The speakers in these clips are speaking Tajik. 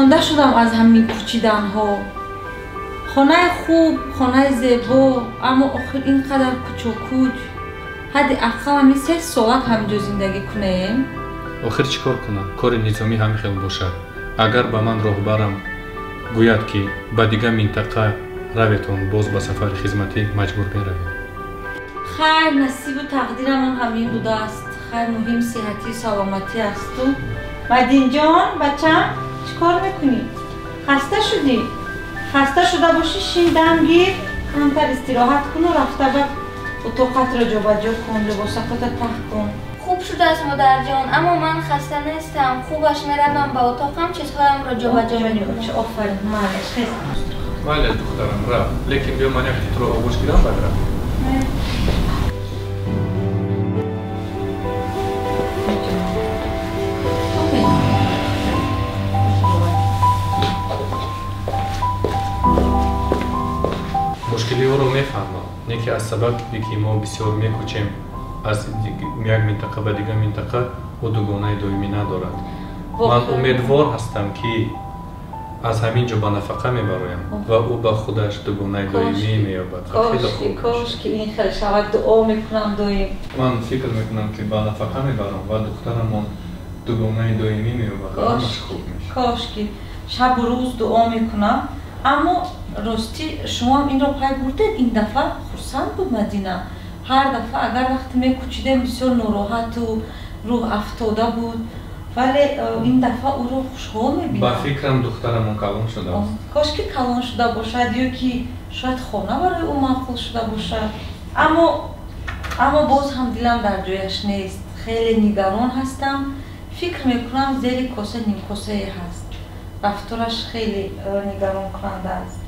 Монда шудам аз ҳамин кӯчиданҳо. Хонаи хуб, хонаи зебо, аммо охир ин қадар кӯчокӯч. Ҳадди ақал ҳамин 3 солак ҳаминҷо зиндагӣ кунем. Охир чӣ кор кунам? Кори низомӣ ҳамин хел бошад. Агар ба ман роҳбарам гӯяд, ки ба дигар минтақа раветон, боз ба сафари хизматӣ маҷбур меравем. Хайр, насибу тақдирамон ҳамин будааст. Хайр, муҳим сиҳатию саломатӣ асту. Мадинҷон, бачам, чӣ кор мекунӣ? Хаста шудӣ? Хаста шуда бошӣ, шин, дам гир, камтар истироҳат куну рафта ба утоқатро ҷобаҷо кун, либосакота тах кун. Хуб шудааст, модарҷон, аммо ман хаста нестам. Хубаш меравам ба утоқам, чизҳоямро ҷобаҷо мекунам. Офарин, майлаш, хез. Майлаш, духтарам, рафт. Лекин биё ман як туро оғӯш гирам, баъд рафт. Мушкилиҳоро мефаҳмам, не ки аз сабабе ки мо бисёр мекӯчем аз як минтақа ба дигар минтақа, ӯ дугонаи доимӣ надорад. Ман умедвор ҳастам, ки аз ҳамин ҷо ба нафақа мебароям ва ӯ ба худаш дугонаи доимӣ меёбад. Кош ки ин хел шавад, дуо мекунам доим. Ман фикр мекунам, ки ба нафақа мебарам ва духтарамон дугонаи доимӣ меёбад ва ҳамаш хуб мешавад. Кош ки шабу рӯз дуо мекунам. Аммо ростӣ шумоам инро пай бурдед, ин дафъа хурсанд буд Мадина. Ҳар дафъа агар вақте мекӯчидем бисёр нороҳату рӯҳ афтода буд, вале ин дафъа ӯро хушҳол мебинам. Ба фикрам духтарамон калон шудааст. Кош ки калон шуда бошад ё ки шояд хона барои ӯ маъқул шуда бошад. Аммо боз ҳам дилам дар ҷояш нест. Хеле нигарон ҳастам. Фикр мекунам зери коса нимкосае ҳаст. Рафтораш хеле нигаронкунанда аст.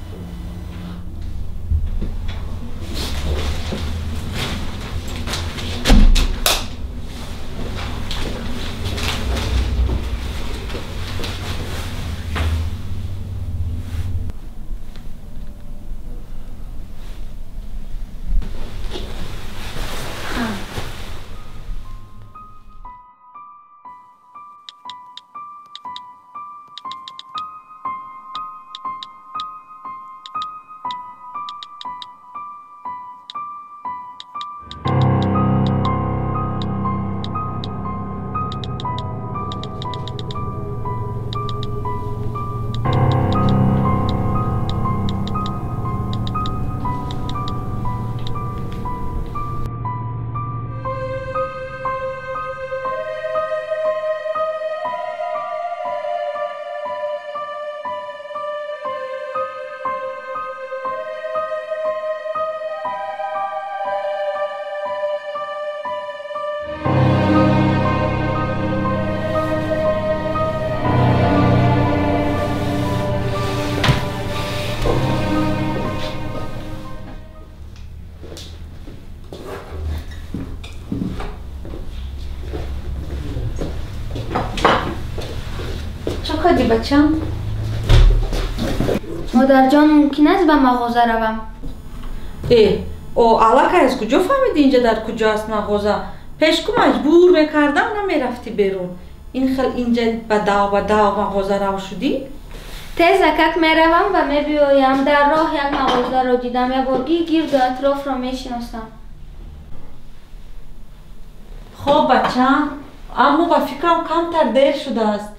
Бачам? Модарҷон, мумкин аст ба мағоза равам? О, аллакай аз куҷо фаҳмидӣ инҷа дар куҷо аст мағоза? Пешку маҷбур мекардам, намерафтӣ берун. Ин хел инҷа ба дав ба дав мағоза рав шудӣ? Тез акак меравам ва мебиёям. Дар роҳ як мағозаро дидам. Ягоргии гирду атрофро мешиносам. Хоб, бачам, аммо ба фикрам камтар дер шудааст.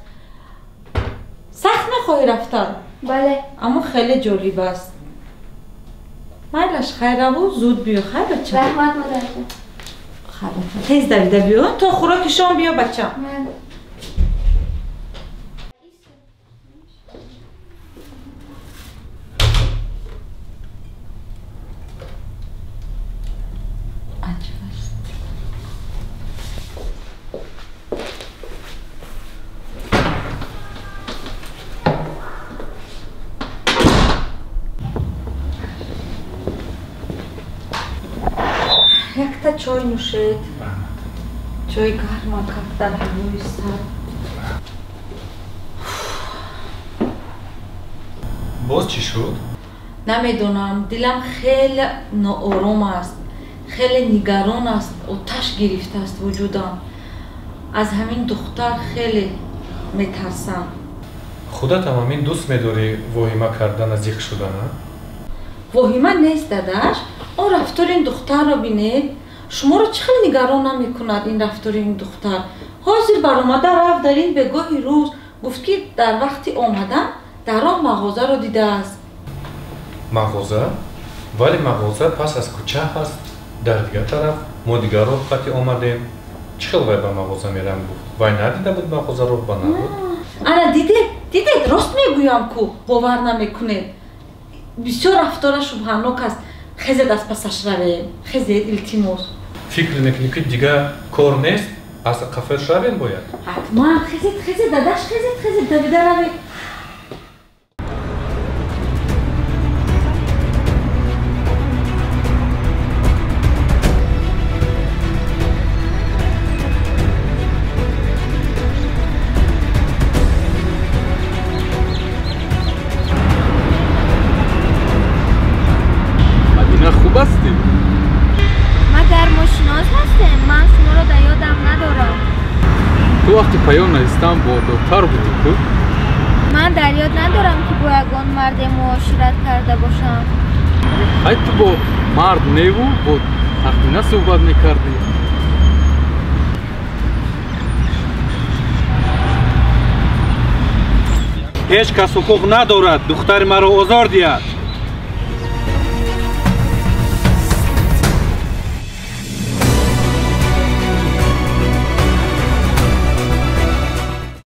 Сахт мехоҳӣ рафтан? Бале. Аммо хеле ҷолиб аст. Майлаш, хайр раву, зуд биё, хайр бачам? Раҳмат, модарҷон. Хайр, тез давида биё, то хӯроки шом биё, бачам. Аҷаб аст. Якта чой нӯшед. Чой гарма как дар ҳавои сард. Боз чӣ шуд? Намедонам, дилам хеле ноором аст, хеле нигарон аст, оташ гирифтааст вуҷудам. Аз ҳамин духтар хеле метарсам. Худатам ҳамин дӯст медорӣ воҳима кардана, зиқ шудана? Воҳима нест, дадаш. Он рафтори ин духтарро бинед. Шуморо чӣ хел нигарон намекунад ин рафтори ин духтар? Ҳозир баромада рафт дар ин бегоҳи рӯз, гуфт ки дар вақти омадан дар роҳ мағозаро дидааст. Мағоза? Вале мағоза пас аз кӯча ҳаст, дар дигар тараф. Мо дигар роҳ қати омадем. Чӣ хел вай ба мағоза мерам гуфт? Вай надида буд мағоза, роҳ ба набуд. Ана дидед, дидед, рост мегӯям ку, бовар намекунед. Бисёр рафтора шубҳанок аст. Хезед аз пасаш равем, хезед, илтимос. Фикр мекунӣ ки дигар кор нест, аз қафаш равем бояд? Ҳатман, хезед, хезед, дадаш, хезед, хезед, давида равем. Вақти паём навистам бо доктар будӣ ку? Ман дар ёд надорам ки бо ягон марде муошират карда бошам. Ай ту бо мард неву бо Тақдина суҳбат мекардӣ. Ҳеҷ кас ҳуқуқ надорад духтари маро озор диҳад.